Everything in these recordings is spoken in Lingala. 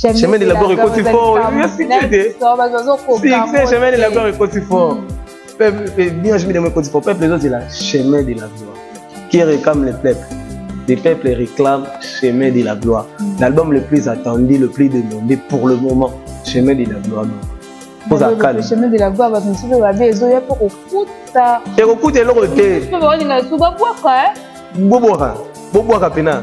Chemin de la gloire ekoti fort. Succès te. Succès chemin de la gloire ekoti fort. Peuple bien chemin de la gloire ekoti fort. Peuple ezozela chemin de la gloire. Qui réclame le peuple? Le peuple réclame chemin de la gloire. L'album le plus attendu, le plus demandé pour le moment, chemin de la gloire. Oza calme. Chemin de la gloire bato mosusu babe ezoya mpo kokuta. Ekokuta eloko te. Mpe baolinga lisusu babwaka. Bobwaka, bobwaka pena.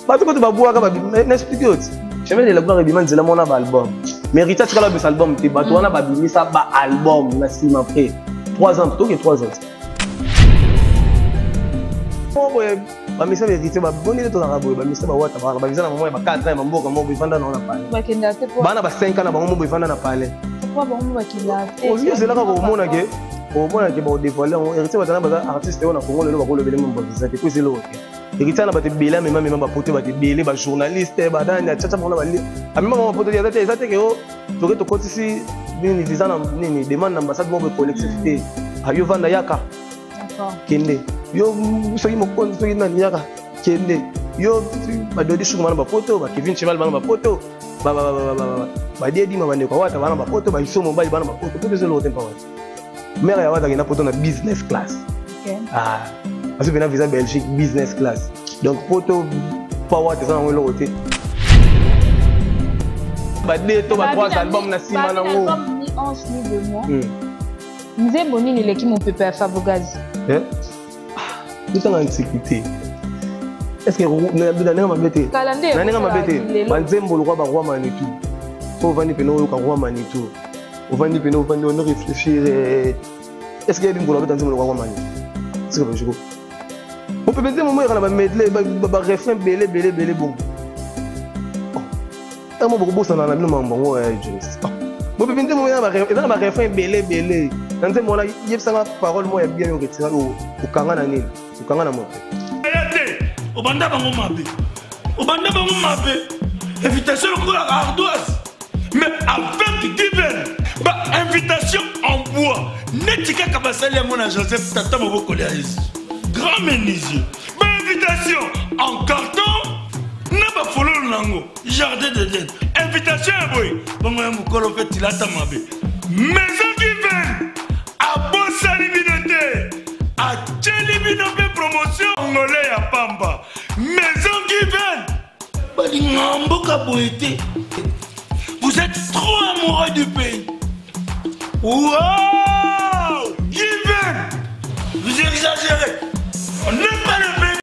Bato kutu babwaka na explique yo ti. Chemin de la gloire ebima nzela mona ba album. Mais Rita tikala babimisa album te. Bato wana babimisa ba album na nsima après 3 ans, toke 3 ans. Boye bamisa ba héritier baboni nde tozalaka boye bamisa bawata bana bamisa na mama ya ba 4 ans ya bamboka moko boye evanda na palais bana ba 5 ans na bango moko boye evanda na palais ozelaka komona ke omona ke bakodévoile yango. Héritier batana baza artiste oyo na Congo lelo bakolobele mo bavisa te po eza eloko te. Héritier na bato ebele amema mema bapoto, bato ebele, bajournaliste, banani, atiatia bango na bali amema bango bapoto. Eza te, eza te ke o toke tokotisi nini visa na nini demande na ambassade moko collectif te. Ayo vanda, yaka, kende yo, soki mokonzi, soki nani, yaka, kende yo. Badodi shuku bana bapoto, bakevin cheval bana bapoto, badiedima, bandeko awata bana bapoto, baiso mobali bana bapoto. Poto eza eloko te. Mpa wata mare ya wata akenda poto na business class, azwi mpena visa Belgique business class. Donc poto mpa wata eza nango eloko te. Ba deux to ba trois album na nsima nango. Nzembo nini eleki mopepe ya Fabregas? Totanga antiquité, est ce que na ndenge mabe te, na ndenge mabe te, banzembo lokwa baroi Manitou, so ovandi pene oyoka roi Manitou, ovandi pene, ovandi ono réfléchir, est ce que yebi ngolo abeta nzembo lokwa roi Manitou? Sika bajiko mopepe, nzembo mo eyaka na bamedley, barefrain bele bele bele. Bongo ntango bokobosana na bino makambo yango ya Joyce, mopepe nzembo eza na barefrain ebele ebele na nzembo wana. Yebisanga parole moko ya bien oyo retira, okanga na nini, okanga na mopepe. Ya te, obanda bango mabe, obanda bango mabe, invitation lokola ardoise, mais avec Given ba invitation en bois neti kaka basali yango na Joseph, tata mobokoli ya Yesu, grand menuisier, ba invitation en carton na bafololo nango, jardin d'Eden, invitation ya boye bongo ya mokolo mpe tilata mabe. Maison Given abosani bino te, atieli bino mpe promotion ngole ya pamba. Maison Given balinga mboka boye te. Vous êtes trop amoureux du pays. Wow, Given, vous exagérez, on n'aime pas le pays.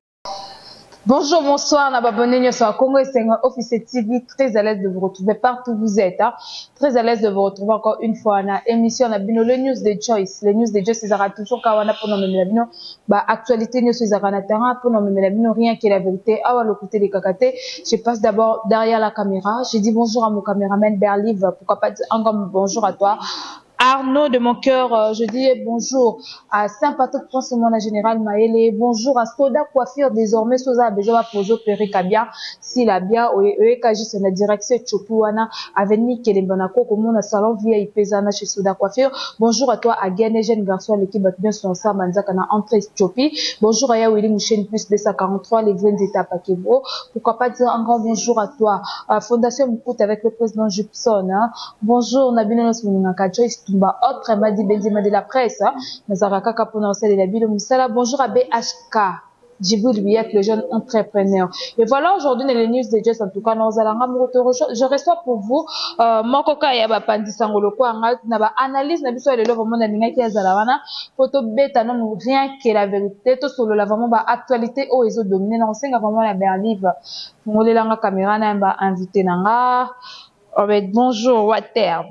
Bonjour, bonsoir, na babonné nyonso ya Congo Esengo Office TV, très à l'aise de vous retrouver partout où vous êtes. Hein. Très à l'aise de vous retrouver encore une fois na émission na bino, le news de Joyce. Le news de Joyce ezara toujours kawana pour nous la bino ba actualité nyonso ezara na terrain pour nous la bino, rien que la vérité. Awa le côté des kakate. Je passe d'abord derrière la caméra. Je dis bonjour à mon caméraman Berlive, pourquoi pas dire encore bonjour à toi. Arnaud de mon cœur, je dis bonjour à Saint-Patrick Prince, mon général Maëlé, bonjour à Soda Coiffure, désormais Sosa a besoin de poser bien, si la bien, oyeka juste na direction Chopuana, avenue Kelembana Koko, mon salon VIP Zana chez Soda Coiffure. Bonjour à toi, à Gane, jeune garçon, l'équipe bien son sa manzaka na entrée Chopi. Bonjour à Yawili Mouchen plus 243, les vrais étapes à Kebo. Pourquoi pas dire un grand bonjour à toi, à Fondation Moukout avec le président Gibson, hein. Bonjour, Nabino Nosmuningaka, Joyce Tumba, autre Madi Benzema de la presse, hein. Nazara Kaka pour de la Bilo Moussala. Bonjour à BHK. Djibril Biyat, le jeune entrepreneur. Et voilà, aujourd'hui, dans les news de Jess, en tout cas, nous allons je reçois pour vous, moko ka ya ba pandi sangolo kwa nga, na ba analyse, na biso lelo vraiment na lingaki ya zala wana, poto beta non rien que la vérité, to solo la vraiment ba actualité oyo ezo dominer, na osenga vraiment la Berlive, ngolelanga caméra na ba invité na nga. Oh, mais bonjour, Water.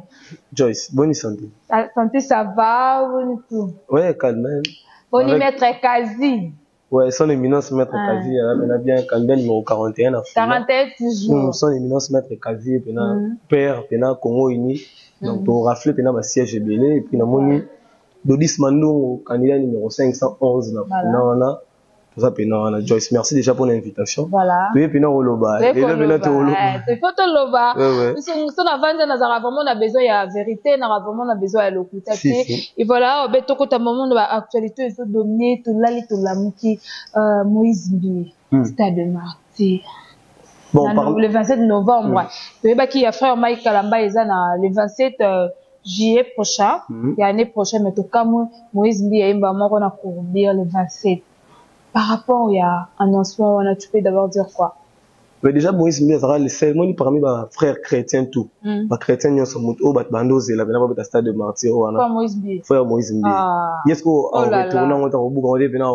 Joyce, bonne santé. Santé, ça va, bonne tout. Ouais, calme. Bonne avec maître Kazi. Ouais, son éminence maître Kazi, elle a bien candidat numéro 41 à 41 toujours. Son éminence maître Kazi, pena père, pena Congo uni. Donc, pour rafler, pena ma siège ebele, et puis, namoni, Dodis Mandongo, candidat numéro 511, na wana, toza pena wana. Joyce, merci déjà pour l'invitation. Voilà. Toye pena koloba. Lelo pena toloba. Il faut toloba. So na vandi nazalaka vraiment na besoin ya vérité, nazalaka vraiment na besoin ya lokuta te. Et voilà, obe tokota moment ba actualité ezo dominer, tolali tolamuki, Moïse Mbiye, stade de Martyr. Bon, Na le 27 novembre. Toyebaki ya frère Mike Kalamba eza na le 27 juillet prochain, ya année prochaine, mais tokamwe Moïse Mbiye ayemba moko na Courbir le 27. Par rapport ya annoncement wana, tu peux d'abord dire quoi? Mais déjà Moïse Mbiye azalaka le seul moni parmi ba frères chrétiens, tout ba chrétiens nyonso, moto oyo bato bando ozela pena babeta stade de martyr wana. Frère Moïse Mbiye. Frère Moïse Mbiye. Ah. Ye sikoyo Oh là là. aretourne yango, ta kobuka yango te, pena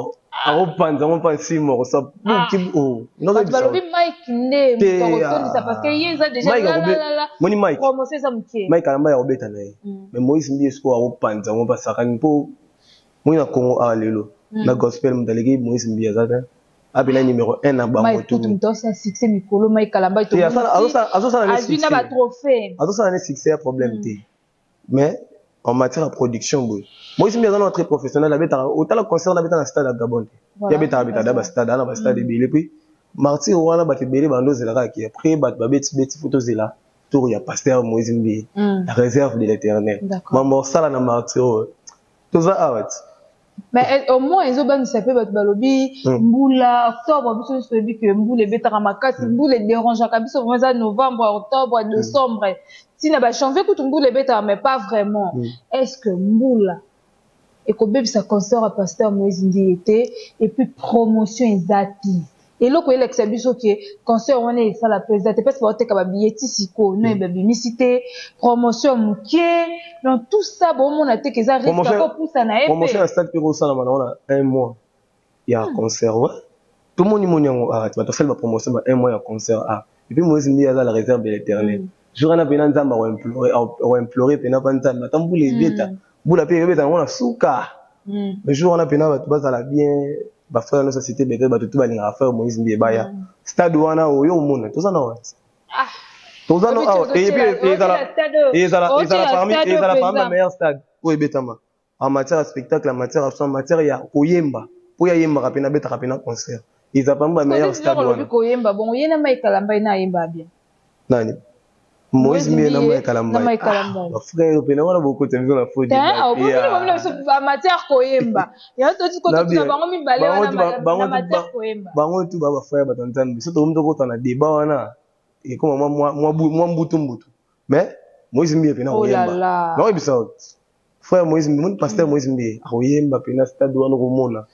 akopanza yango mpa nsima kosa buki o. Bato balobi Mike nde Te, moto akotondisa ah. parce que ye eza déjà Mike la akobe- la la la moni Mike promotion eza moke. Mike Kalamba ya kobeta na ye, mais Moïse Mbiye sikoyo akopanza yango mpa sakani, mpo moi na Congo awa lelo na gospel, moto aleki Moïse Mbiye aza te, apena numéro 1 na bango. Mike kutu moto asala succès mikolo, Mike Kalamba. Te, azosala ne Azwi na succès. batrophée. Azosala ne succès ya problème te, mais en matière ya production boye, Moïse Mbiye aza na très professionnel. Abetaka, otala concert na abeta na stade ya Gabon te. Voilà. Ye abetaka, abetaka da bastade, ana bastade ebele. Puis martyr wana, bato ebele bando ozelaka ki après bato babeti-beti, fo tozela tour ya pasteur Moïse Mbiye, la réserve de l'éternel. Mambo osala na martyr oyo toza awa ti. Mais au moins ezobangisa mpe bato balobi mbula octobre, biso nyonso toyebi ke mbula ebetaka makasi, mbula edérangeaka biso vraiment. Eza novembre, octobre, décembre, ntina bajanvier kutu mbula ebetaka, mais pas vraiment. Est ce que mbula ekobebisa concert ya pasteur Moïse Mbiye te? Et puis promotion eza te, eloko elakisa biso ke concert wana esala mpe eza te, parce que baoteka babillet ti sikoyo no babimisi te, promotion moke. Donc tout ça, bomona te ke eza risque akopusa na ye? Promotion ya Mpe stade mpe kosalama nango na un mois ya concert wa tomoni moni yango awa ti bato basali bapromotion ba un mois ya concert. Ah, et puis Moïse Mbiye aza la réserve de l'éternel. Jour wana mpena Nzambe akoimplore mpena mpa Nzambe, ata mbula ebeta, mbula mpe ebeta yango na suka. Mais jour wana mpena bato bazala bien, bafrère nyonso cité Betel, bato tu balingaka frère Moïse Mbiye baya stade wana oyo omona toza na wana. Ah. Toza no Obi awa. Et puis ezala otiela stade oyo. ezala Otiela parmi stade oyo ezala parmi mpenza. ba meilleur stade oyo ebetama en matière ya spectacle, en matière ya son, en matière ya koyemba, mpo ya yembaka mpe nabetaka mpe na concert, eza parmi ba meilleur stade olobi wana. Koyemba bongo, ye na Mike Kalamba, ye na ayemba bien. Nani? Moïse Mbiye na Mike Kalamba? Na Mike Kalamba. Bafrère pena wana bokota biso na faux. Te, obomini biso matière koyemba, yango toti kototuna bango mibale wana na matière koyemba. Bango tu ba bafrère, bato ya Nzambe. So tokomi tokota na débat wana, ekoma mwa mbutu mbutu. Mais Moïse Mbiye pena Oh là koyemba, là. nakoyebisa frère Moïse Mbiye, moni pasteur Moïse Mbiye akoyemba pena stade wana. Okomona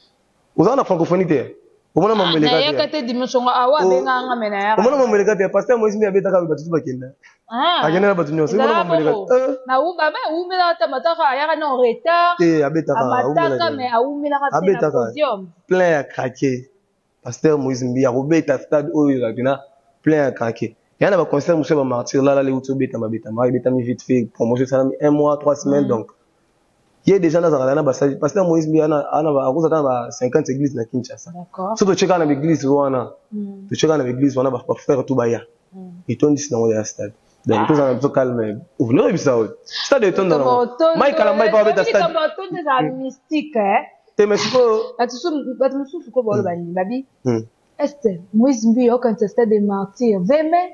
oza na francophonie te, omona mambo eleka Nayaka te. te dimanche ngo awa. Oh. Abenganga me nayaka. Omona mambo eleka te. Pasteur Moïse Mbiye abetaka, bato tu bakenda, akenda na bato nyonso. Omona Ezalaka mambo eleka. bongo. Na awumelaka te, amataka, ayaka na en retard. Te, abetaka. Amataka. Awumelaka. Mais awumelaka te na Abetaka. podium. Plein ya craquer. Pasteur Moïse Mbiye akobeta stade oyo ezalaki na plein ya craquer. Ya na baconcert mosusu ya bamartyr lala euti obetama betama, ebetami vite fait, promotion esalami un mois, 3 semaines. Donc ye déjà nazalaka na basali. Pasteur Moïse Mbiye akozala na ba 50 église na Kinshasa. So totyeka na baeglise wana, totyeka na baeglise wana, bafrère tu baya, etondisi nango ya stade. Donc tozala na biso calme, noyebisa oyo stade etonda nango. Mike Kalamba epa babeta stade. Likambo atondo ezala mystique, eh. Te, mais sikoyo Bato mosusu ko baloba nini? Babi este Moïse Mbiye okanisa stade de martyr veme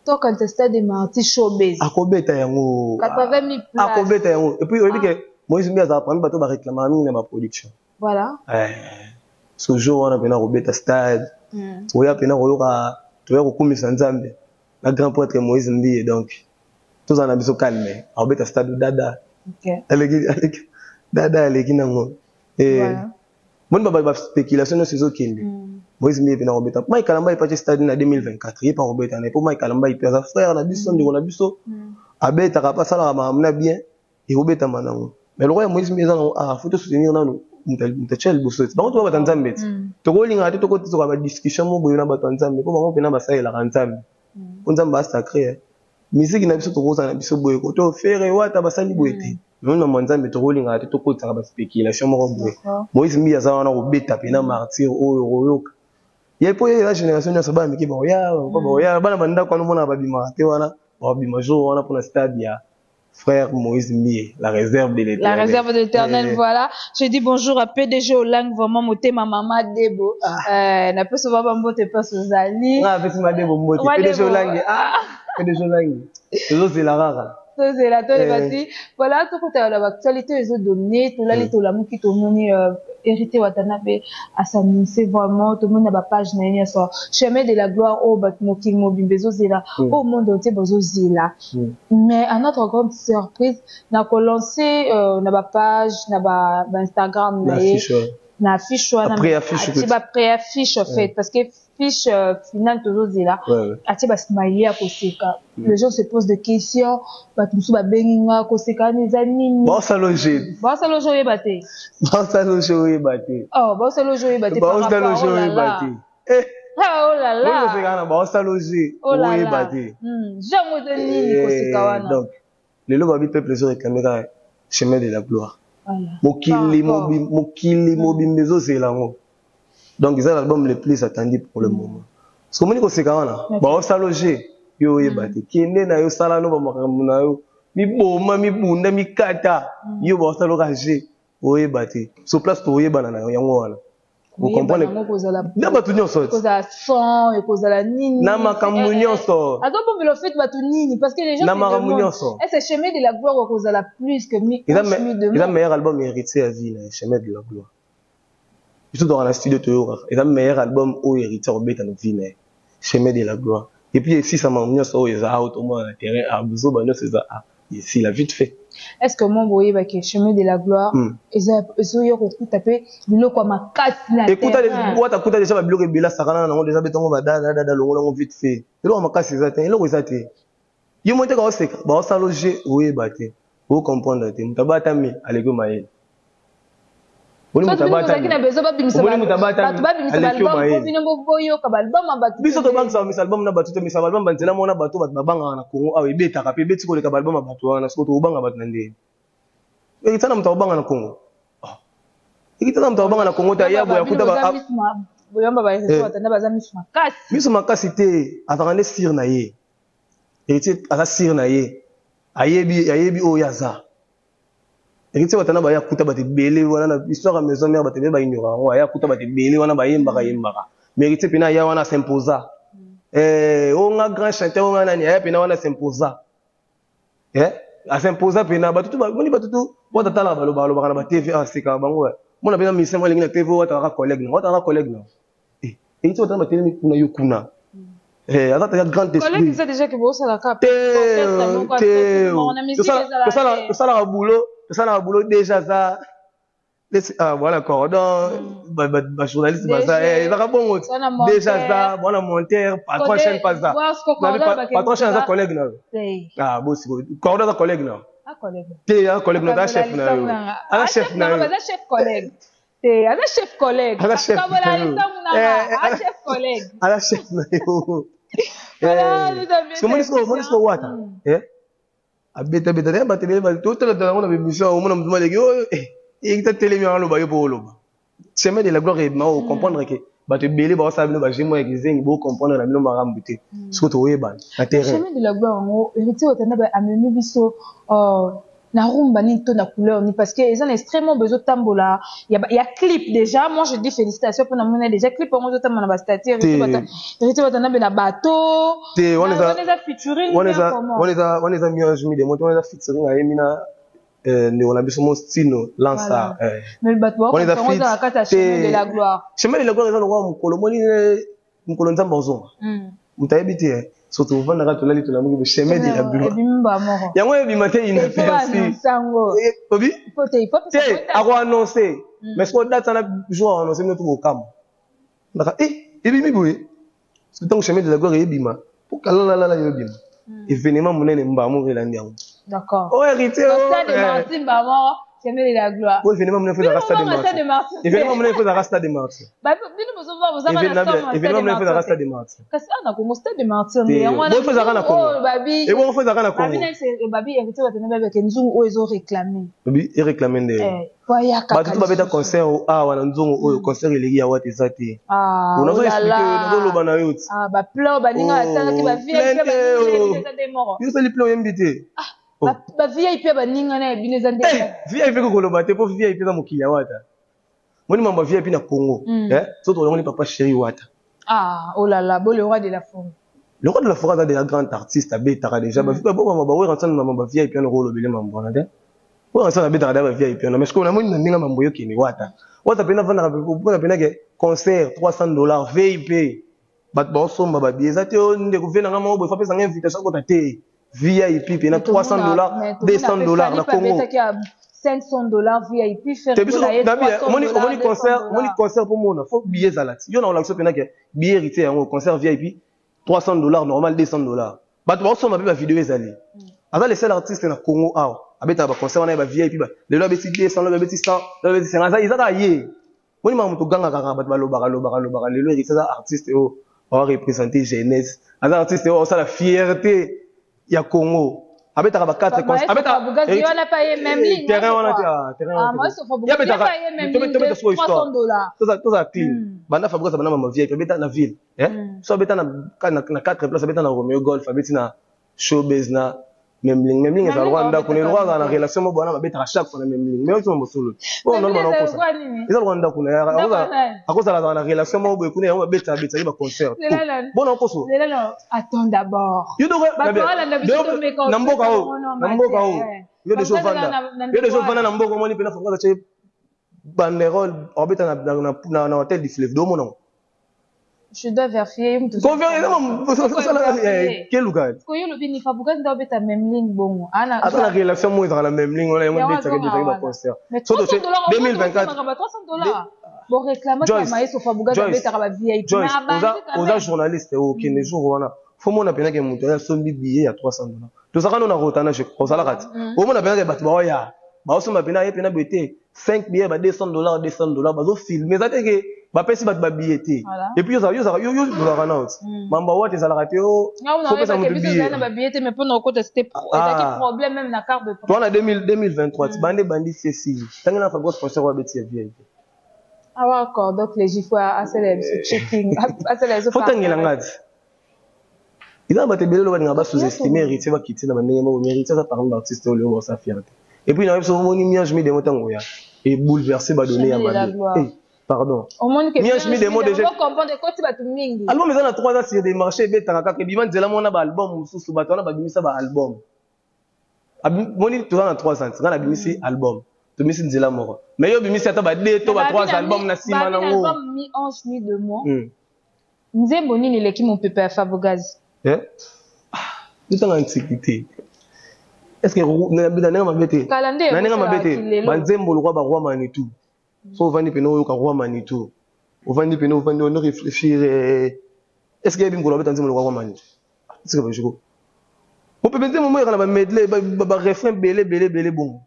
to okanisa stade de martyr showbase. Akobeta yango. 80 000 places. Akobeta yango. Et puis oyebi ke Moïse Mbiye azala parmi bato baréclamaka mingi na baproduction. So jour wana mpena akobeta stade, toya mpena koyoka, toya kokumisa Nzambe na grand prêtre Moïse Mbiye. Donc tozala na biso calme, akobeta stade dada. Aleki, aleki dada, aleki nango. Moni baspéculation nyonso ezokende. Moïse Mbiye mpe na kobeta. Mike Kalamba epati stade na 2024, ye mpe akobeta na ye, mpo Mike Kalamba mpe aza frère na biso, ndeko na biso, abetaka mpe asalaka makambo na bien, ekobetama nango. Mais lokola ya Moïse Mbiye eza nango, ah, faut tosoutenir nanu moto atia liboso ti bango to bato ya Nzambe ti tokolingaka te, tokotisoka badiscussion mo boye na bato ya Nzambe, mpo bango mpena basalelaka Nzambe, mpo Nzambe asacré. Musique na biso tokozala na biso boye koto Ferre Wata basali boye te. Mais na Nzambe tokolingaka te tokotisaka baspéculation moko boye. Moïse Mbiye aza wana kobeta mpena martyr oyo koyoka ye, mpo ye eza génération nyonso, bana mike baoya, baoya bana bandako wana omonaka babimaka te, wana babima jour wana mpona stade ya frère Moïse Mbiye, la réserve de l'éternel. La réserve de l'éternel, voilà. Je dis bonjour à PDG Olang, vraiment, Motema Mama Debo. Ah. Na peso baba mbote peso zali. Ah, pesi ma Debo mbote. PDG Olang, ah, PDG Olang. Tozozela kaka. Tozela toleba ti. Voilà, tokotala na baactualité ezodomine. Tolali, tolamuki, tomoni Héritier Watanabe as'annonce vraiment. Tomoni na bapage na ye nyonso Chemin de la gloire, oyo bato mokili mobimba ezozela, oyo monde entier bazozela. Mais à notre grande surprise, na kolance na bapage na bainstagram na ye, na affiche wana, atie bapré-affiche en fait, parce que fiche finale tozozela, atie basmiley ya koseka. Les gens se posent des questions. Bato mosusu babengi nga: koseka wana eza nini? Baosala oje. Baosala oje, oyeba te. Baosala oje, oyeba te. Oh, baosala oje, oyeba te. Baosala oje, oyeba te. Oh là là! Koseka na baosala oje, oyeba te. Jango eza nini, koseka wana? Donc lelo babi peuple ezo réclame kaka Chemin de la gloire. Mokili, mokili mobimba ezozela yango. Donc eza l'album le plus attendu pour le moment. Parce que omoni koseka wana, baosala oje, yo oyeba te. Kende na yo, sala no bamakambo na yo, miboma, mibunda, mikata, yo baosala oka je, oyeba te. So place toyebana na yango wana, ocomprendre na bato nyonso. Ekozala son, ekozala nini? Na makambo nyonso. Azobombela ofait bato nini? Parce que les gens Na makambo nyonso. Est ce Chemin de la gloire ekozala plus que mi Eza meilleur album Héritier ya vie na Chemin de la gloire. Biso toka na studio, toyokaka, eza meilleur album oyo Héritier akobeta na vie na ye, Chemin de la gloire. Et puis esisa makambo nyonso oyo eza awa, tomona na terrain abuzoba nyonso eza a esila vite fait. Est ce que mo boyebaki Chemin de la gloire ezoya kokuta mpe biloko ya makasi na terrain? Wata kuta déjà babiloko ebele, asakana nango déjà, betango badadadada, longo nango vite fait. Eloko ya makasi eza te, eloko eza te. Yo mo te kaoseka, baosala oje, oyeba te, ocomprendre te. Moto abatami aleki mayele. Ozalaki na besoin babimisa bato, babimisa baalbum po bino boyoka baalbum ya bato? Biso tobangisa bamisa album na bato, tomisa baalbum banzela mona bato. Bato babangaka na Congo awa, ebetaka mpe ebeti koleka baalbum ya bato wana. Soko tokobanga bato na ndenge ekita na moto akobanga na Congo, ekita na moto akobanga na Congo te. Aya boye akuta Boyamba baretanda baza miso makasi. Miso makasi te, azalaka nde sûr na ye. Héritier aza sûr na ye, ayebi, ayebi oyo aza. Héritier Watana baya kuta bato ebele wana na histoire ya Maison Mère, bato ebele baignoraka yango. Aya kuta bato ebele wana bayembaka yembaka, mais Héritier mpena aya wana, s'imposa. Onga grand chanteur, onga nani, aya mpena wana, s'imposa, as'imposa mpena. Bato tu moni, bato tu wata talaka, baloba balobaka na batv, asekaka bango. Mona mpena mission mo elingi na TV, wata kaka collègue na wata kaka collègue na Héritier Watana, batelemi kuna, yo kuna. Aza taka grand esprit. Te, tosalaka boulot, tosalaka boulot déjà. Aza bwana cordon, bajournaliste baza, ezaka bongo déjà. Aza bwana monteur, patron chaîne, paza patron chaîne, aza collègue na yo. Ah bo sikoyo cordon aza collègue na yo te, aza collègue na yo, aza chef na yo, aza chef na yo. Te, aza chef collègue. Aza chef. Kabola lisangu na nga, aza chef collègue. Aza chef na yo. Omoni siko wata abetabeta te, bato ebele totalatala yango na bémission. Omona motu maleki oyo ekita telemi, aloba yo mpo oloba Chemin de la gloire ebima, ocomprendre ke bato ebele baosala bino bagemo ya kizengi, bocomprendre na bino makambo te. Soki tokoyebana na terrain. Chemin de la gloire yango, Héritier Watanabe amemi biso na rumba nini to na couleur nini? Parce que eza na extrêmement bezotambola ya clip déjà. Moi je dis félicitation mpona mona déjà clip yango ezotambola na bastatut Héritier Watanabe na bato. Te, wana eza featuring? Wana eza miange mi de moto, wana eza featuring ayemi na ndeko na biso Mostino Lansar. Mais bato bakoza kati ya Chemin de la gloire. Chemin de la gloire eza lokola mokolo moni, mokolo Nzambe ozonga, moto ayebi te. So tovandaka, tolali, tolamuki, Chemin de la gloire yango ebima te inaperçu. Obi te akoannonce, mais siko date wana, jour aannonce, bino to bokama ndaka ebimi boye. Ntango Chemin de la gloire eyebima, po kalalalala yo ebima événement monene, mbamu elandi yango. D'accord. Oh, Héritier. Stade de Martyr, maman, Chemin de la gloire. Oh, événement monene fo ezalaka Stade de Martyr. Événement monene fo ezalaka Stade de Martyr. Bino bozova bozaka na somo. Événement monene fo ezalaka Stade de Martyr. Kasi awa na Congo, Stade de Martyr nde yango wana. Fo ezalaka na Congo. Babi ebongo fo ezalaka na Congo. Babi, babi Héritier Watanabe babeke nzungu oyo ezo réclamer. Babi eréclame nde. Bato to babeta concert awa na nzongo oyo, concert eleki ya wata eza te. Nazo explique, nazoloba na yo ti. Baplan baninga basalaki, ba VIP eza nde moko. Yo osali plan, oyembi te. Ba VIP ya baninga na bino eza nde. VIP kokoloba te, mpo VIP eza mokili ya wata. Moni mambo ya VIP na Congo, so tolongoli papa chéri wata. Ah, oh là là, bo le roi de la forêt. Le roi de la forêt aza déjà grand artiste, abetaka déjà babokama bawera nsana na ba VIP wana, kolobele mambo wana te. Oyo nsana abetaka da ba VIP wana, mais sikoyo namoni na ndenge mambo eyokende. Wata, Wata mpena avandaka mpona mpena ke concert $300 VIP, bato baosomba babillets. Eza te oyo ndeko ve nanga moko boye fa apesanga invitation akota te. VIP mpena $300, $200 na Congo. $500 VIP. Te, biso omoni concert, omoni concert mpo mona fo billet ezala ti yo na olakisa mpena ke billet Héritier yango, concert VIP $300, normal $200. Bato baosomba mpe bavideo ezali. Aza le seul artiste na Congo awa abetaka baconcert wana ya ba VIP. Lelo abeti 200, lobi abeti 100, lobi abeti 50. Eza kaka ye. Moni makambo togangaka kaka, bato balobaka, lobaka, lobaka. Lelo Héritier aza artiste oyo areprésente jeunesse, aza artiste oyo osala fierté ya Congo. Abetaka ba 4 terrain wana te, terrain wana. Sikoyo histoire, tozala clean. Banda Fabrice banda mama VIP, abeta na ville, so abeta na 4 place. Abeta na Romeo Golf, abeti na Showbase, na Memling. Memling ezala lokwa ndako na eloko, azala na relation moko wana, babetaka chaque fois na Memling. Mais oyo mosolo oyo naloba na okosa, eza lokwa ndako na ye, akozala azala na relation moko boye kuna, yango babetaka betaki baconcert bona okoso. Attends d'abord. Na mboka oyo, na mboka oyo, yo deja ovanda, yo deja ovanda na mboka, omoni mpena Fabrice atie banderole, abeta na Hôtel du Fleuve, domona ngo. Je dois vérifier. Keluka. Koyo lobi ni Fabrice nde obeta Memling bongo. Aza na relation moko ezalaka na Memling wana, yango ndetaki betaki baconcert. So 2024, $300 bon, réclamation ya Maestro Fabrice abetaka ba VIP. Oza journaliste, okende jour wana, fo mona mpenake moto oyo asombi billet ya $300. Tozalaka no na Rotana, je crois ozalaka ti omona mpenake bato baoya baosomba mpena ye mpena boye te, 5 billets ba $200, $200, bazofilme. Eza te ke bapesi bato babillet te. Et puis yo ozalaka na oti mambo awate ezalaka te o fopesa moto billet. Toa na 2023 ti bande ebandi ceci, ntange na Fabrice concert oyo abeti ya VIP. Awa cordon clégie fo asala biso checking, asala biso. Fotangela nga ti eza na bato ebele oyo balingaka basous-estime Héritier, bakiti na bandenge moko. Mais Héritier aza parmi baartiste oyo lelo baosa fierté. Et puis na biso omoni Miange Mi Demo, ntango oya ebouleverse badonnées ya mabe. Pardon, Miange Mi Demo déjà album eza na 3 ans sur des marchés, ebetaka kaka, ebima nzela mona baalbum mosusu. Bato wana babimisa baalbum, moni toza na 3 ans, nga nabimisi album, tobimisi nzela moko, mais yo obimisi ata ba 2 to ba 3 album na nsima nango. Mi Ange Mi Demo, nzembo nini eleki mopepe ya Fabregas? Totanga antiquité, est ce que na ndenge mabe te, na ndenge mabe te, banzembo lokwa baroi Manitou, so ovandi pene oyoka Roi Manitou, ovandi pene, ovandi ono réfléchir, est ce que yebi mokolo abeta nzembo lokwa Roi Manitou? Tika bajiko mopepe, nzembo mo eyaka na bamedley, barefrain ebele ebele ebele bongo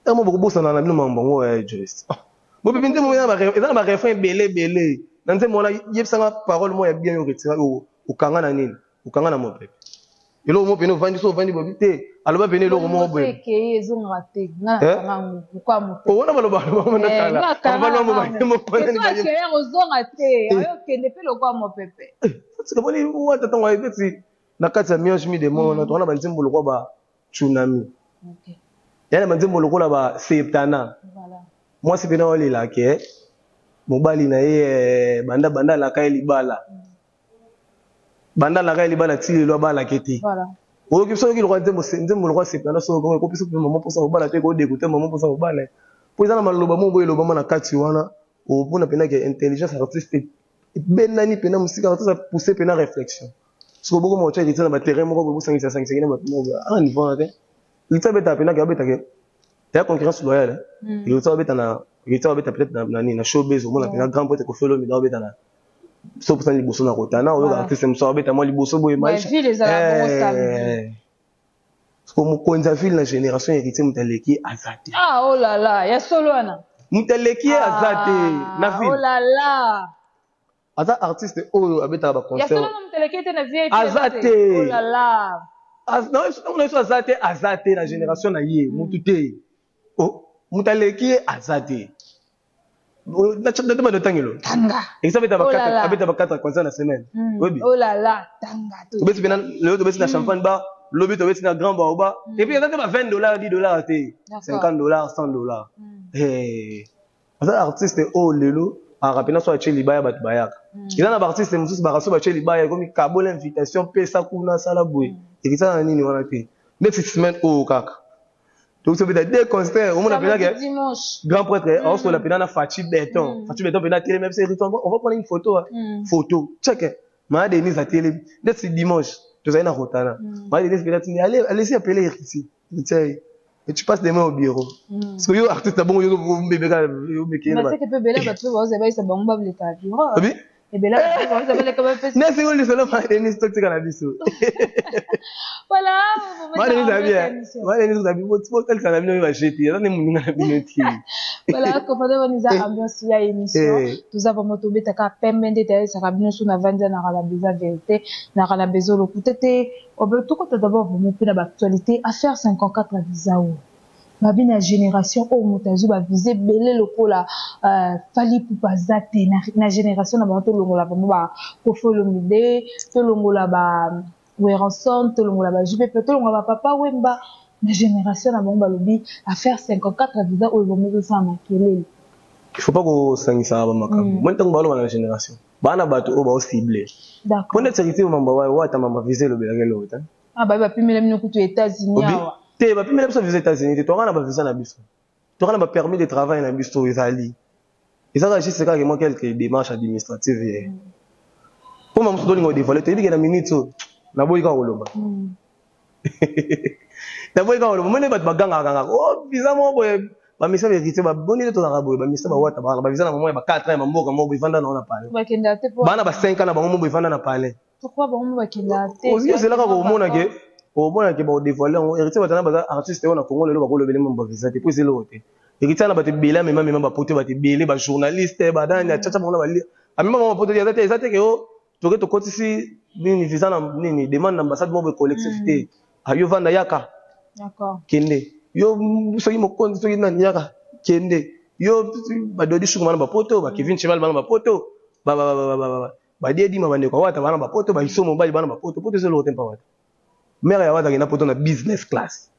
mo bokobosana na bino mambo yango ya Joyce. Mopepe, nzembo eza na barefrain ebele ebele na nzembo wana. Yebisanga parole moko ya bien yo retira, okanga na nini, okanga na mopepe eloko moko pene ovandi, so ovandi bobi te, aloba pene eloko moko boye wana baloba ozonga te, okende mpe lokwa mopepe. Boni wata ntango ayebeti na kati ya Miange Mi Demo wana, towana banzembo lokwa ba Tsunami, ya na banzembo lokola ba Septana. Mwasi mpena olelake mobali na ye banda banda alaka ye libala, banda alaka ye libala ti lelo abalake te. Oyoki soki lokwa nzembo lokwa Septana, soki ekopesa mpe mama mposa kobala te, kodekute mama mposa kobala, po eza na maloba moko boye elobama na kati wana, opona mpena ke intelligence artiste ebendani mpena mosika, artiste apousse mpena réflexion. Soki obokoma otya Héritier na baterrain moko boye, bosangisa sangisaki na bato moko boye, ana niveau wana te. Héritier abetaka mpena ke abetake ya concurrence loyale. Héritier abeta na, Héritier abeta peut-être na nini, na Showbase, omona mpena grand pote Koffi Olomide abeta na so posani liboso na kotana, oyoka artiste mosusu abeta mwa liboso boye. Maisha siko mokonzi ya ville na génération Héritier, moto aleki aza te. Ah, oh là là, ya solo wana. Moto aleki ye aza te na ville. Oh là là. Aza artiste oyo abetaka baconcert. Aza te ntango na biso, aza te, aza te na génération na ye, motu te, moto aleki ye aza te. Bando tangelo ekisa abeta ba 4 concert na semaine, oyebi. Tobeti mpena lelo, tobeti na Champagne Bar, lobi tobeti na Grand Baoba, et puis eza te ba $20, $10 te, $50, $100. Aza artiste oyo lelo. Aka mpena so atie libaya, bato bayaka. Eza na baartiste mosusu baka so batie libaya, ekomi kabola invitation, pesa kuna, sala boye. Ekisala na nini wana te. Neti semaine oyo kaka tokobeta deux concert, omona mpena ke grand prêtre aosola mpena na Faci Beton. Faci Beton mpena atelemi biso, on va prendre une photo, photo check. Maa Denise atelemi. Neti dimanche tozali na Rotana, maa Denise mpena tindi: allez, allez-y, appeler Héritier, Héritier, et tu passes demain au bureau. Parce que yo artiste na bongo, yo mbebe kaka yo mekele. Maseke mpe ebele bato mpe baoza bayisa bango bableka bureau. Obi ebele baoza baleka bapesa. Nesi lisolo maa Denise, totika na biso. Voilà. Maa Denise abi, maa Denise abi, botalisa na bino bajeti eza nde moninga na bino ti. Voilà, comprendre wana eza ambiance ya émission. Toza vraiment tobetaka pembe nde tayesaka bino so navandi naka na beza vérité, naka na bezo lokuta te. Tokota d'abord vraiment mpe na baactualité, affaire 54 visa oyo babi na génération oyo moto azwi bavisa ebele lokola Fally Ipupa aza te na génération na bango. Tolongola vraiment baKoffi Olomide, tolongola ba Werrason, tolongola ba JP, tolongola bapapa Wemba na génération na bango. Balobi affaire 54 visa oyo vraiment ezosala makelele. Il faut pas kosangisaka bamakambo. Moi, ntango baloba na génération, bana bato oyo baocible mpo nde sécurité, mamba wata mamba visa elobelaka eloko te. Ah, babi bapimela bino kutu États-Unis awa. Te, bapimela biso visa États-Unis te. Toka na bavisa na biso, toka na bapermis de travail na biso. Ezali ezaka juste kaka mwa quelques démarches administratives ye mpo ma mosusu tolinga odévoile. Toyebi ke na minute oyo naboyi kaka koloba, naboyi kaka koloba. Mone bato bagangaka kangaka o visa moko boye, bamisa vérité baboni nde tozalaka boye. Bamisa bawata baka bavisa na mamo ya ba 4 ans ya bamboka moko boye, evanda nango na palais. Bana ba 5 ans na bango mo boye, evanda na palais. Ozelaka komona ke omona ke baodévoile yango. Héritier Batana baza artiste oyo na Congo lelo bakolobele mo bavisa te, po eza eloko te. Héritier na bato ebele amema mema bapoto, bato ebele, bajournaliste, banani, atiatia bango na bali, amema bango bapoto. Eza te, eza te ke o toke tokotisi nini visa na nini, demande na ambassade moko boye collectif te. Yo vanda, yaka, kende yo, soki mokonzi, soki nani, yaka, kende yo. Badodi suku bana bapoto, bakevin Cheval bana bapoto, badiedima, bandeko awata bana bapoto, baiso mobali bana bapoto. Poto eza eloko te. Mpa wata mare ya wata akenda poto na business class.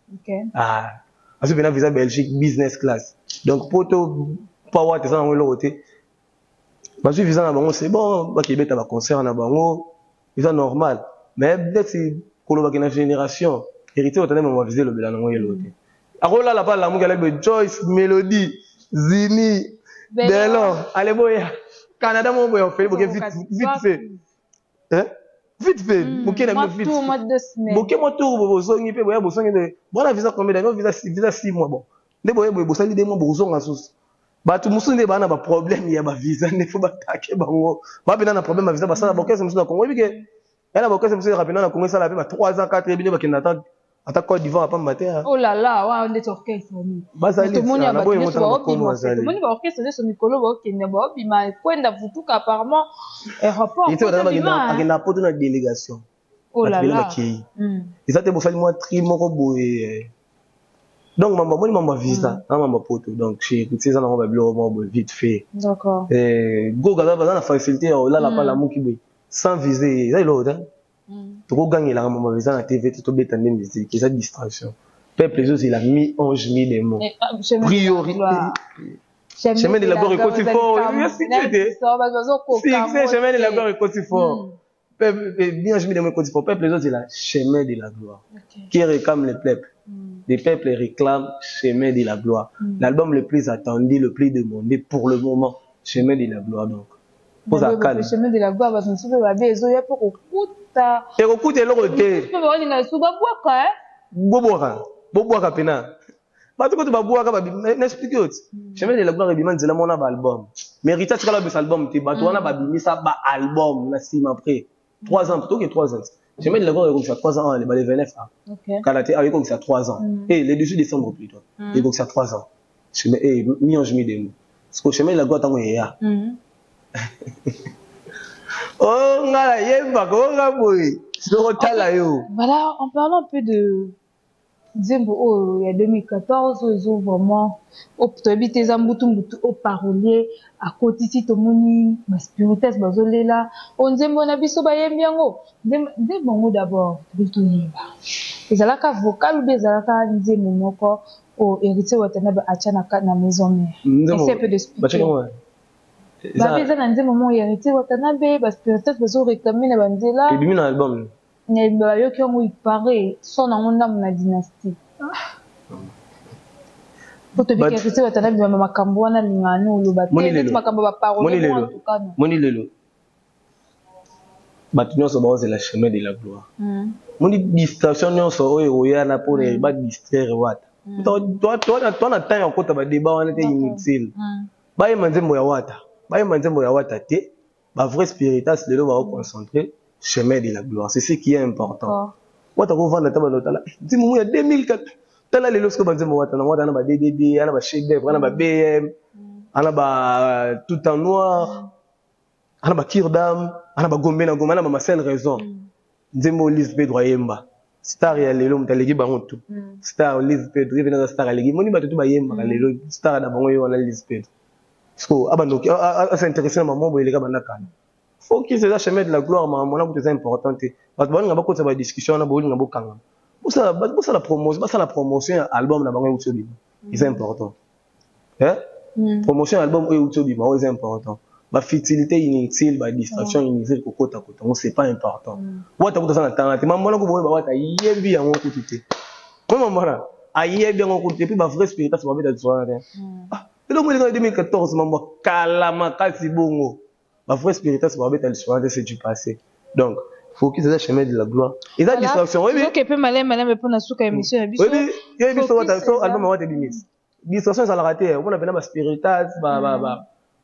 Ah, azwi mpena visa Belgique, business class. Donc poto mpa wata eza nango eloko te. Bazwi visa na bango, c'est bon, bakebeta baconcert na bango, eza normal. Mais neti kolobaki na génération Héritier otane mama visa elobela nango eloko te. Akolala pa lamuki, alabi Joyce Mélodie Zini Delon, ale boya Canada moko boya ofeli boke vite vite fait, hein? Vite fait boke na bino vite, boke mwa tour, bozongi mpe boya, bozongi mpe bona visa combien d'années? Visa, visa 6 mois. Bon, nde boye boye bosali 2 mois, bozonga susu. Bato mosusu nde baa na baproblème ya bavisa, nde fo batake bango bapena na problème ya visa. Basala baorchestre mosusu na Congo, oyebi ke ya na baorchestre mosusu ezaka pena na Congo, esala mpe ba 3 ans, 4 ebino bakende ata Côte d'Ivoire apamba te. Oh là là, wana ndeti orchestre nini? Tomoni ya bato nyonso baobima, tomoni baorchestre nyonso mikolo baokende, baobima kwenda vutuka apparemment aéroport. Akenda poto na délégation, bato bele bakei. Eza te bosali mwa tri moko boye. Donc mambo amoni mambo ya visa na mambo poto, donc chez Héritier eza nango babiloko moko boye vite fait. Goga baza na facilité ya olala pa lamuki boye sans visa, eza eloko te. Tokogangelaka mambo ya visa na TV te, tobeta nde musique, eza distraction. Peuple ezozela mi ange mi démon, priorité. Chemin de la gloire ekoti fort, succès te, succès. Chemin de la gloire ekoti fort, mi ange mi démon ekoti fort. Peuple ezozela Chemin de la gloire. Qui réclame le peuple? Les peuples réclament Chemin de la gloire, l'album le plus attendu, le plus demandé pour le moment, Chemin de la gloire. Donc poza calme. Chemin de la gloire, bato mosusu mpe babe ezoya mpo kokuta. Ekokuta eloko te. Mpe baolinga lisusu babwaka. Bobwaka, bobwaka mpena bato koto babwaka. Na explique yo ti Chemin de la gloire ebima nzela mona baalbum, mais Rita tikala babimisa album te. Bato wana babimisa baalbum na nsima après 3 ans, toke 3 ans. Chemin de la gloire ekokisa 3 ans le 29 a kala te, ekokisa 3 ans et le 18 décembre plutôt ekokisa 3 ans. Chemin eh mi-ange mi-démon, parce que Chemin de la gloire ntango eya, oh nga nayebaka o nga boye sokotala yo. Voilà, en parlant un peu de nzembo oyo ya 2014 oyo ezo vraiment toyebi te, eza mbutu mbutu oyo parolier akotisi, tomoni baspirites bazolela o nzembo na biso, bayembi yango. Nzembo yango d'abord tobi toyeba ezalaka vocal ou bien ezalaka nzembo moko oyo Héritier Watanabe atya na Maison Mère? Essaie un peu d'expliquer. Babi eza na nzembo moko ya Héritier Watanabe, ba spiritas bazo réclamer na banzela. Ebimi na album. Bayoki yango, il paraît son nango ndambo na Dynastie. Po tobiki Héritier Watanabe bama makambo wana alingaka no oloba te neti makambo ba parole en tout cas. Moni lelo bato nyonso baozela Chemin de la gloire. Moni distraction nyonso oyo ekoyana mpona badistraire Wata. To na temps ya kokota badébat wana te, inutile. Bayemba nzembo ya Wata, bayemba nzembo ya Wata te. Bavrai spiritas lelo baoconcentre Chemin de la gloire, c'est ce qui est important. Wata kovanda ta bando, tala nzembo mo ya 2004, tala lelo sikoyo banzembo Wata na Wata, ana ba DDD, ana ba chef d'œuvre, ana ba BM, ana ba Tout en noir, ana ba Cure d'âme, ana ba Gombe na Gombe, ana ba Ma seule raison. Nzembo Lise Pedro ayemba, star ya lelo, moto aleki bango tu, star Lise Pedro ye mpe star aleki. Moni bato tu bayembaka lelo, star na bango ye wana Lise Pedro. Siko abandoki as'intéresse na mamo boye eleka banda kala. Focus eza Chemin de la gloire. Makambo wana kutu eza important te. Bato balinga bakotisa badiscussion wana, bolinga bokanga, bosala promotion, basala promotion ya album na bango euti obima, eza important. Promotion ya album oyo euti obima oyo eza important. Bafutilité inutile, badistraction inutile, kokota kota yango, c'est pas important. Wata kutu aza na tanga te. Mambo wana kuboyeba, Wata ayebi yango kutu te. Mo mambo wana ayebi yango kutu te. Puis bavrai spiritas babeta liso wana te. Eloko eleka na 2014, mambo kala makasi bongo, bavrai spiritas babeta liso wana te, c'est du passé. Donc focus eza Chemin de la gloire, eza distraction. Oyebi oke mpe maleme maleme mpona suka émission ya biso. Oyebi biso Wata so album Wata ebimisi, distraction ezalaka te. Omona mpena baspiritas,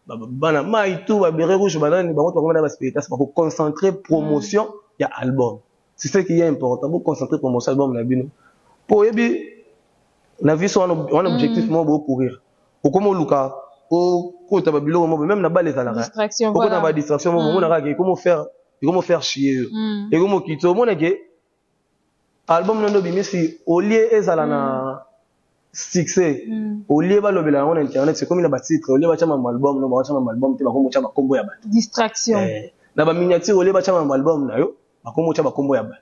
bana mai tout, babérets rouge, banani, bango to na baspiritas bakoconcentre promotion ya album. C'est ce qui est important. Boconcentre promotion album na bino, mpo oyebi na vie so wana objectif moko bocourir, okoma oluka okota babiloko moko, même na bale ezalaka okota badistraction moko, omona kaka ekomo faire chier yo, ekomo okiti, omona ke album nondo obimisi, olie ezala na succès, olie balobela yango na internet, c'est comme na batitre, olie batya mambo album no, bakotya mambo album te, bakomi otya bakombo ya bato. Distraction. Na baminiature, olie batya mambo album na yo, bakomi otya bakombo ya bato.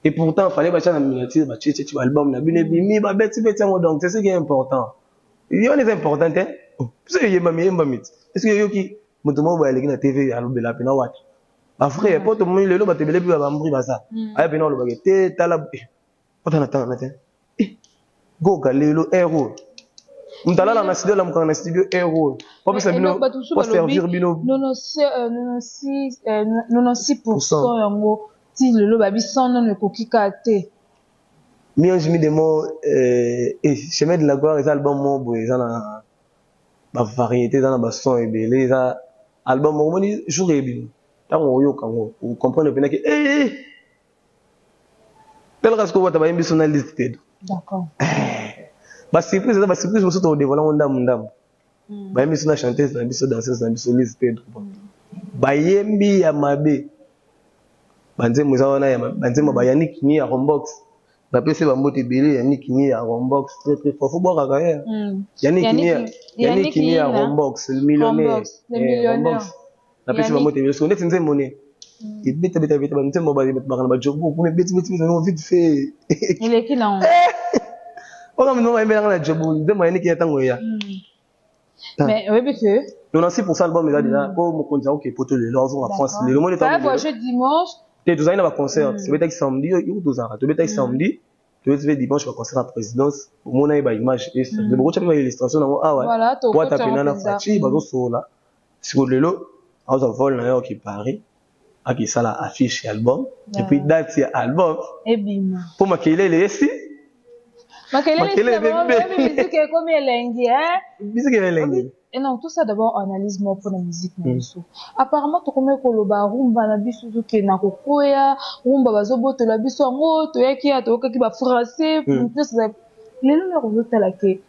Et pourtant fallait batya na miniature, batie tie album na bino ebimi, babeti beti yango. Donc c'est ce qui est important. Yo wana eza important te. Biso eyembami, eyembami te. Est ce que oyoki moto moko boye aleki na TV alobela mpena Wata? Bafrère, po tomoni lelo bato ebele mpe bambri baza aya mpena olobaka te. Tala ota na tanga na te goga lelo air oyo moto alala na studio, alamukaka na studio air oyo opesa bino, oservir bino. 96% yango ti lelo babi 100 nono ekoki kaka te. Mi-ange mi-démon, Chemin de la gloire eza album moko boye, eza na bavariété, eza na bason ebele, eza album moko. Omoni jour ebima, ntango oyoka yango, ocomprendre mpenaki talaka sikoyo Wata bayembi so na liste te. Basurprise eza basurprise mosusu, todévoile yango ndambu ndambu. Bayembi so na chanteuse na biso, danseuse na biso Lise Pedro, bayembi ya mabe. Banzembo eza wana ya banzembo ba Yannick Ni ya Rombox, napesi bambote ebele. Yannick Ni ya Rombox, très très fort, fo bwakaka ye. Yannick Ni ya Rombox, le millionnaire Rombox, napesi bambote ebele. Siko neti nzembo ne ebeta beta beta, banzembo baka na bajobo kuna, ebeti beti beti vite fait. Eleki nango. Oka moto bayembelanga na jobo, nzembo Yannick ya ntango eya. Mais oyebi ke 96% album eza déjà, po mokonzi akoke poto lelo, azonga France lelo. Moni dimanche. Te, tozali na baconcert. Tobetaki samedi, yo tozalaka, tobetaki samedi, tobeti mpe dimanche baconcert ya présidence. Omona ye baimage, bokotya mpe baillustration nango awa. Wata pena na Faci bazosola. Siko lelo azwa vol na yo, aoki Paris, akisala affiche ya album et puis date ya album. Ebima. Mpo makelele esi. Makelele, musique ekomi elengi. Musique elengi. Et non, tout ça d'abord, analyse moi pour la musique na biso. Apparemment tokomi koloba rumba na biso tokenda kokoya rumba, bazobotola biso yango, toyaki ya toyokaki bafrançais lelo na kozotala ke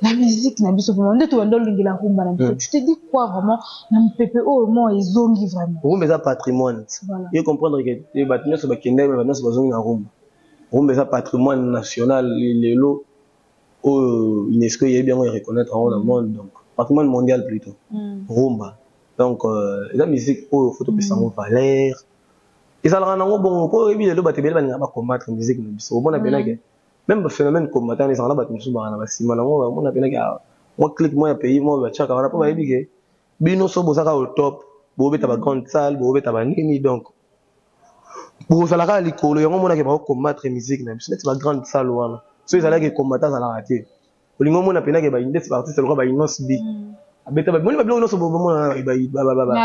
la musique na biso vraiment nde tobanda olingela rumba na biso. Tu te dis quoi vraiment na mopepe oyo mo ezongi vraiment? Rumba eza patrimoine. Ye comprendre ke bato nyonso bakendaki, bato nyonso bazongi na rumba. Rumba eza patrimoine national lelo oyo UNESCO eyebi yango, ereconnaître yango na monde, donc patrimoine mondial plutôt. Rumba donc eza musique oyo faut topesa yango valeur. Ezalaka nango bongo mpo oyebi lelo bato ebele balingaka bacombattre musique na biso. Omona penake même baphénomène combattant ezalaka na bato mosusu baka na basima nango. Bamona penake mwa clique mwa ya pays mwa batiaka wana mpo bayebi ke Bino so bozaka au top, bobeta ba grande salle, bobeta ba nini, donc bozala kaka likolo. Yango omonaki bakocombattre musique na biso neti ba grande salle wana. So ezalaki combattre, azalaka te. Olingi omona mpenake ndeti baartiste lokola ba Innoss'B abeta, moni babiloko nyonso bomona.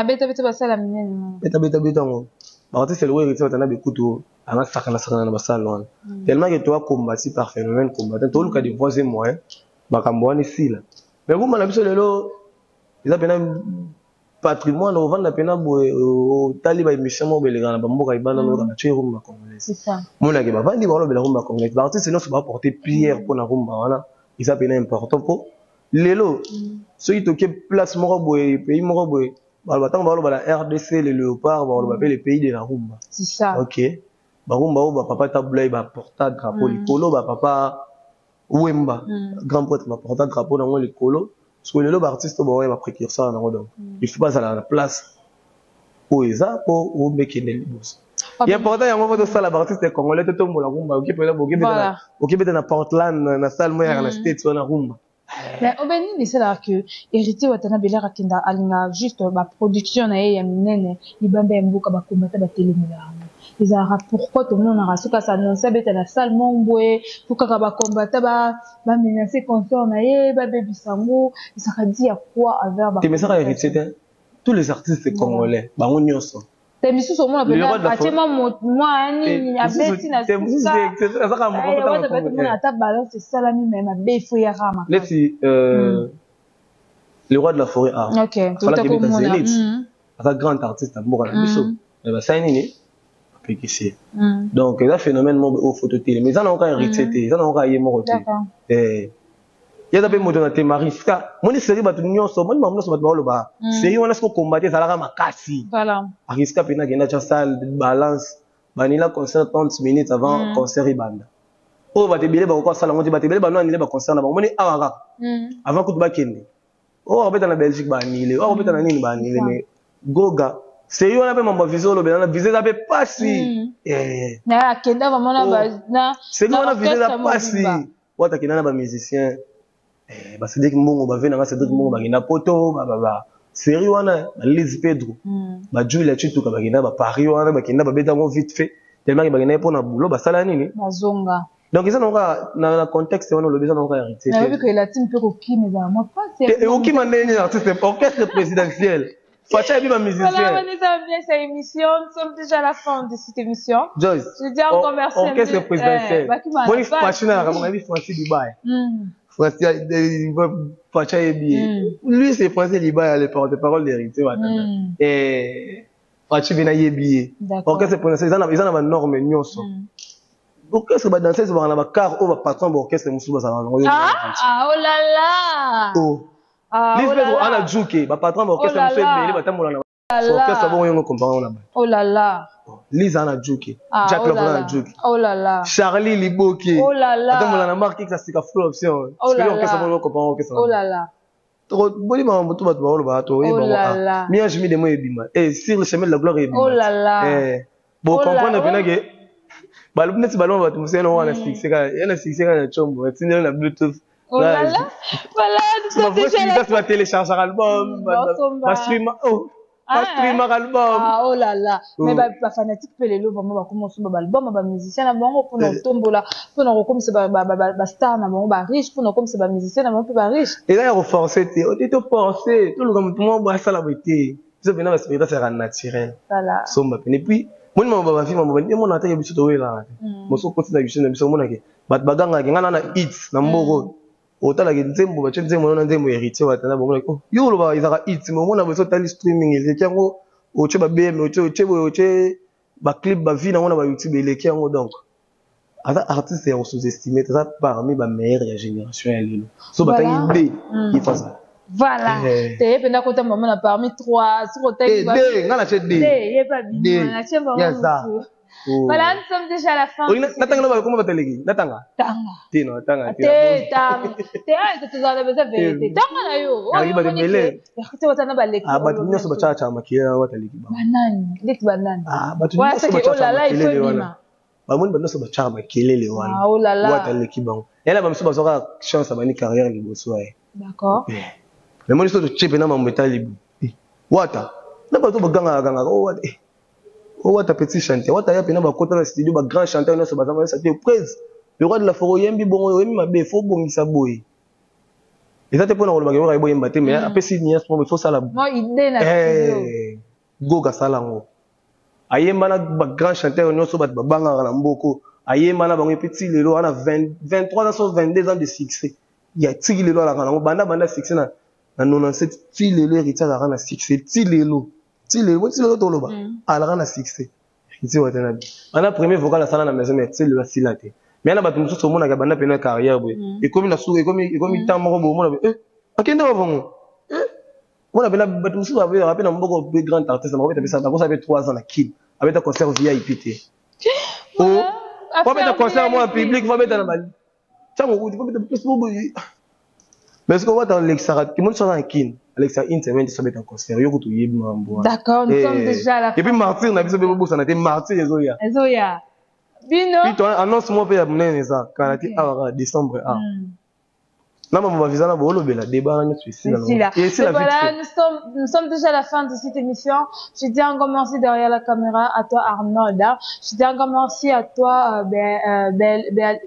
Abeta beta basala minene. Beta beta beta yango. Baartiste lokola Héritier Watanabe kutu anga sakana sakana na basale wana, tellement que toa combati par phénomène combattant. Toluka des voies et moyens makambo wana esila. Mais rumba na biso lelo eza mpena patrimoine. Ovanda mpena boye, otali baémission moko belekaka na bamboka ebanda, noyoka batie rumba congolaise, monake bavandi balobela rumba congolaise. Baartiste nyonso baporte pierre mpona rumba wana. Eza mpena important mpo lelo soki toke place moko boye, pays moko boye, baloba, ntango baloba la RDC, le léopard, baloba mpe le pays de la rumba. C'est ça. Ok, barumba oyo bapapa Tabu Ley baporta drapeau likolo, bapapa Wemba, grand prêtre, baporta drapeau nango likolo. Parce que lelo baartiste oyo baoya baprécurseur nango, donc il faut bazala na place oyo eza mpo rumba ekende liboso. Important yango mpo tosala baartiste congolais totombola rumba. Okebeta na Portland, na salle moko yaka na States wana, rumba. Mais obe nini esalaka ke Héritier Watanabe elaka akenda, alinga juste baproduction na ye ya minene libanda ya mboka, bakombata batelemela yango? Ezalaka pourquoi? Tomonaka soki as'annonce abeta na salle moko boye, po kaka bakombata bamenace concert na ye, babebisa yango. Ezalaka di ya quoi envers? Te, mesaka Héritier te, tous les artistes congolais, bango nyonso. Te, misusu omona mpenza atie mwa nini, abeti na suka, ata balance esalami, me mabe ifo yaka. Neti le roi de la forêt a komona. Aza grand artiste ya mboka na biso, me basali nini? Bapekisi ye. Donc eza phénomène moko oyo faut totelema. Eza nango kaka Héritier te, eza nango kaka ye moko te. Ye aza mpe moto na tema riska. Moni série, bato nyonso moni, bango nyonso bato baoloba série wana. Soki okombate ezalaka makasi, ariska mpena akenda tia salle balance, banila concert 30 minutes avant concert ebanda. Oyo bato ebele bakoki asala yango te. Bato ebele bano anile baconcert na bango. Moni awa kaka avant kutu bakende, oyo akobeta na Belgique baanile, oyo akobeta na nini baanile. Mais goga série wana mpe mambo ya visa, olobela na visa eza mpe pasi. Akenda vraiment na Série wana visa eza pasi. Wata akenda na bamusicien, baCédrik Mbongo, bave nanga Cédrik Mbongo, bakenda poto ba série wana, baliz Pedro, bajulia Chituka, bakenda baparis wana, bakenda babeta yango vite fait, tellement bakenda ye mpona boulot, basala nini? Bazonga. Donc eza nango na contexte wana olobi, eza nango kaka Héritier. Nayebi ko elati mpe kokima ezala mwa pasi. Okima ndenge artiste, orchestre présidentiel, Facha yebi bamusicien. Voilà, on est bien cette émission. Nous sommes déjà à la fin de cette émission. Joyce. Je dis encore merci. Orchestre présidentiel. Boni Facha na ramonga yebi Francis Dubai. Francis Facha yebi. Lui, c'est Francis Dubai, le porte-parole d'Héritier Watanabe. Et Facha bina yebi ye. Orchestre présidentiel eza na ba norme nyonso. Orchestre, badanseuse baka na bacar oyo bapatron baorchestre mosusu bazalaka nango. Ah, oh là là. Oh. Ah, oh là là. Ana juke bapatron baorchestre mosusu ebele batambola na orchestre bongo, yongo comprendre na bato. Oh là là. Lisa ana juke, Jack Love ana juke. Oh là là. Charlie Liboke. Oh là là. Atambola na marque X sika full option. Oh là là. Orchestre bongo, comprendre orchestre. Oh là là. Boli makambo to bato baoloba toyeba mi-ange mi-démon ebima e sur le chemin de la gloire ebima. Oh là là. Bo comprendre mpena ke balobi neti baloma bato mosusu yana wana succès kaka ye na succès kaka na tshombo atindeli na Bluetooth. Oh là là. Voilà, nous sommes déjà là. Batéléchargeaka album, bastreama, oh, bastreamaka album. Ah, oh là là. Mais bafanatique mpe lelo vraiment bakoma osomba baalbum ya bamusicien na bango mpona kotombola, mpona kokomisa bastar na bango bariche, mpona kokomisa bamusicien na bango mpe bariche. Eza ya koforce te, ote toforce, toluka motu moko boye asala boye te. Biso mpena baspectacle ezalaka naturel. Somba pene, puis moni mama babavi mama bandi emona atake biso towelaka te. Moso okoti na biso na biso, omonake bato bagangaka ngai na hit na mboko, otalaki nzembo batie nzembo na nzembo Héritier Watana, bomonaki oh, yo olobaka ezalaka hit, mais omona boso otali streaming eleki yango, otie ba BM, otie boye, otie baclip, bavie nango na bayoutube eleki yango. Donc aza artiste ya kosous-estime, aza parmi bameilleur ya génération ya lelo. So batangi d ifasa. Voilà, te ye mpenza kota mama na parmi trois soki otangi nga na tie d. Ye pa bino na tie bango mosusu. Voilà, nous sommes déjà à la fin. Natanga na bakoma bataleki, natanga. Tanga. Te, no tanga te. Te, tanga. Te, ah, tozala na besoin vérité. Tanga na yo. Aleki bato ebele. Te, watana baleki. Ah, bato nyonso batiaka makele na bataleki bango. Banani? Ndeti banani? Ah, bato nyonso batiaka makelele wana. Bamoni bato nyonso batiaka makelele wana. Ah, oh là là. Wataleki bango. Yana bamosusu bazwaka chance, abandi carrière liboso ye. D'accord. Mais moni so totie mpena mambo etali. Wata na bato bagangaka gangaka oh wata eh. Oh wata petit chanteur wata ya pena bakota na studio ba grand chanteur nyonso baza bayesa te prese le roi de la forêt oyembi bongo oyembi mabe faut bongisa boye eza te mpona kolobaka yoka boyemba te mais apesi nuance moko faut sala eh, goga asala yango ayemba na ba grand chanteur nyonso bato babangaka na mboko ayemba na bango epe ti lelo wana 23 ans so 22 ans de succès ya tiki lelo alaka nango banda banda succès na na 97 ti lelo héritier azalaka na succès ti lelo ti lelo ti lelo toloba alaka na succès héritier watanabe banda premier vocal asala na maison mais ti lelo asila te mais na bato mosusu omonaka banda pena carrière boye ekomi na suka ekomi ekomi temps moko boye omona eh akende wa bango eh mona pena bato mosusu babetaka mpe na mboka mpe grand artiste bakobeta mpe bakosala mpe 3 ans na kin abeta concert vip te o abeta concert moko ya public fo abeta na ba ntango okuti fo abeta place moko boye mais soki wata alekisaka kimoni soki aza na kin alekisaka une semaine te so abeta concert yo kutu oyebi makambo wana D'accord, nous sommes déjà à la et puis martyr na biso mpe bobosana te martyr ezoya Ezoya. Bino. Puis to annonce moko mpe ya monene eza kala te awa kaka décembre awa na mama bavisa na boolobela débat na nyonso esila Esila. nango. Esila Et vite voilà, fait. nous sommes déjà à la fin de cette émission. Je dis un grand merci derrière la caméra à toi Arnold. Hein. Je dis un grand merci à toi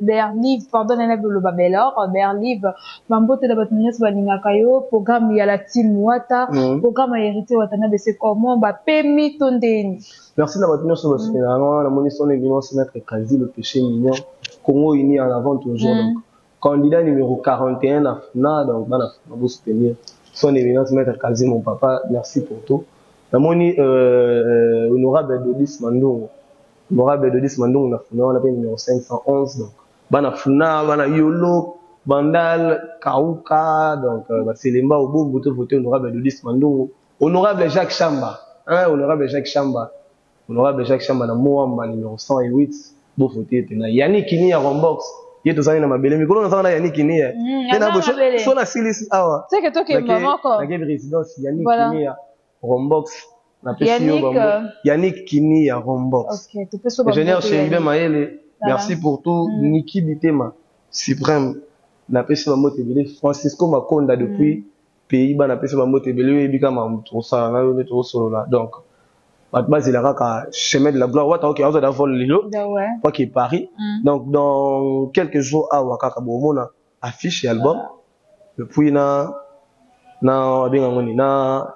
Berlive, pardon, Nana Boloba Belor, Berlive, Mambote na bato nyonso balingaka yo, programme ya la team Wata, programme ya héritier Watanabe c'est comment ba pemi to ndeni. Merci na bato nyonso basepelaka nga wana namoni son éminence maître Kazi le péché mignon Congo uni en avant toujours donc candidat numéro 41 na FNA donc bana FNA bo soutenir son éminence maître Kazi mon papa merci pour tout namoni honorable Dodis Mandongo honorable Dodis Mandongo na FNA wana pe numéro 511 donc bana FNA bana Yolo Bandal Kauka donc Baselemba Obombo to voter honorable Dodis Mandongo honorable Jacques Chamba hein, honorable Jacques Chamba honorable Jacques Chamba na Moamba numéro 108 bo voter pena Yannick Kini ya Rombox ye tozali na mabele mikolo nazala na Yannick Kini ya Te na aza bo so mabele. so na silisi awa C'est que toi qui es maman quoi. nake résidence Yannick Voilà. Kini ya Rombox napesi yo Yannick, bango Yannick Kini ya Rombox OK, tu peux so ingénieur bambote Chérubin Yannick. Mayele Voilà. merci pour tout Niki Bitema suprême napesi bango ebele Francisco Makonda depuis Pays-Bas napesi bango ebele oyebi kama moto osala na yo nde tozosolola donc bato bazela kaka chemin de la gloire wata oke azwa da vol lelo Da ouais. po ake Paris donc dans quelques jours awa kaka bomona affiche ya album et puis na na abenga ngo nini na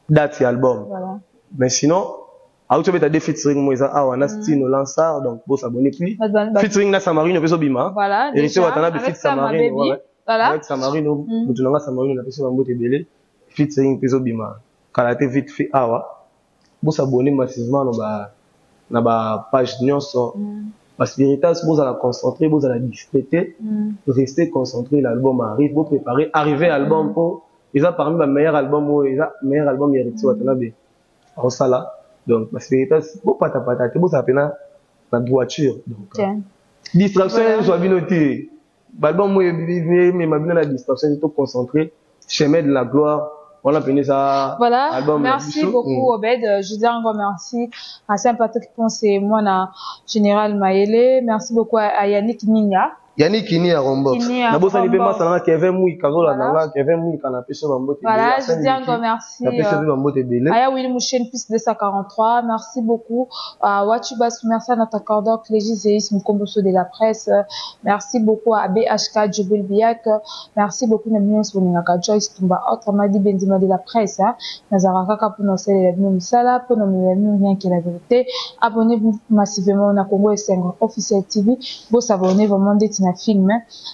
date ya album Voilà. mais sinon auti obeta deux featuring mo eza awa na Stino Lansar donc bosabonner puis Ba- ba- ba- featuring na Samarino mpe ezobima Voilà, Héritier déjà, Watanabe avec feat Sama Samarino Baby. ouais, ouais. Voilà. Avec Samarino moto nanga Samarino napesi bango ebele featuring mpe ezobima kala te vite fait awa bosabonner massivement na ba page nyonso parce que véritas bozala concentré bozala distrait te rester concentré l'album arrive bo préparer arriver album po eza parmi ba meilleur album oyo eza meilleur album ya Héritier Watanabe aosala donc parce que véritas bopatapata te bozala pena na droiture donc Tiens. distraction Voilà. ezwa bino te balbum oyo emema bino na distraction to concentré chemin de la gloire wana pene eza Voilà, album na merci biso. beaucoup Obed. Je dis encore merci à Saint-Patrick Ponce et moi, na Général Maele. Merci beaucoup à Yannick Ninga. Yannick Kini ya Rombox Kini ya nabosani mpe Rombox. masala na Kevin Mwika azolanda Voilà. nga Kevin Mwika napesi yo bambote ebele. Voilà, je Arsène dis Miki, encore merci. napesi yo mpe bambote ebele Aya Willy Mouchen, plus 243. Merci beaucoup à Wachibas. Merci à notre accordeur Clégie Zéis Mkomboso de la presse. Merci beaucoup à BHK Djibril Biak. Merci beaucoup à Minos Boningaka Joyce Tumba, autrement dit Benzima de la presse. Hein. Nazara Kaka pour nous la bino Misala, pour nous la bino rien que la vérité. Abonnez-vous massivement na Congo Esengo Officiel TV. Vous s'abonnez vraiment dès na film.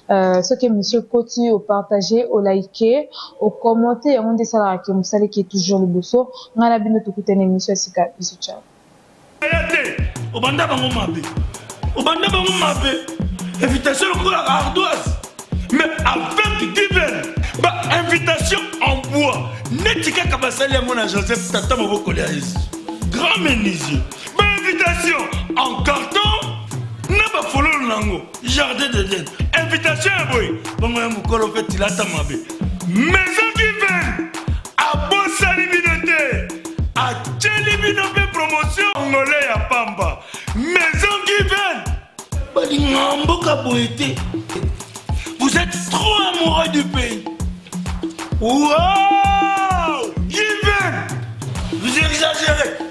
Hein. Ce que monsieur Koti, au partager, au liker, au commenter, et on descend la Musala qui est toujours le bosso. Ngana bino tukutane émission sika. Bisous, ciao. Aya te obanda bango mabe obanda bango mabe invitation lokola ardoise mais avec given ba invitation en bois neti kaka basali yango na Joseph tata mobokoli ya Yesu grand menuisier ba invitation en carton na bafololo nango jardin d'Eden invitation ya boye bongo ya mokolo mpe tilata mabe maison given abosani bino te atieli bino mpe promotion ngole ya pamba maison given balinga mboka boye te vous êtes trop amoureux du pays. Wow! Given! Exagéré.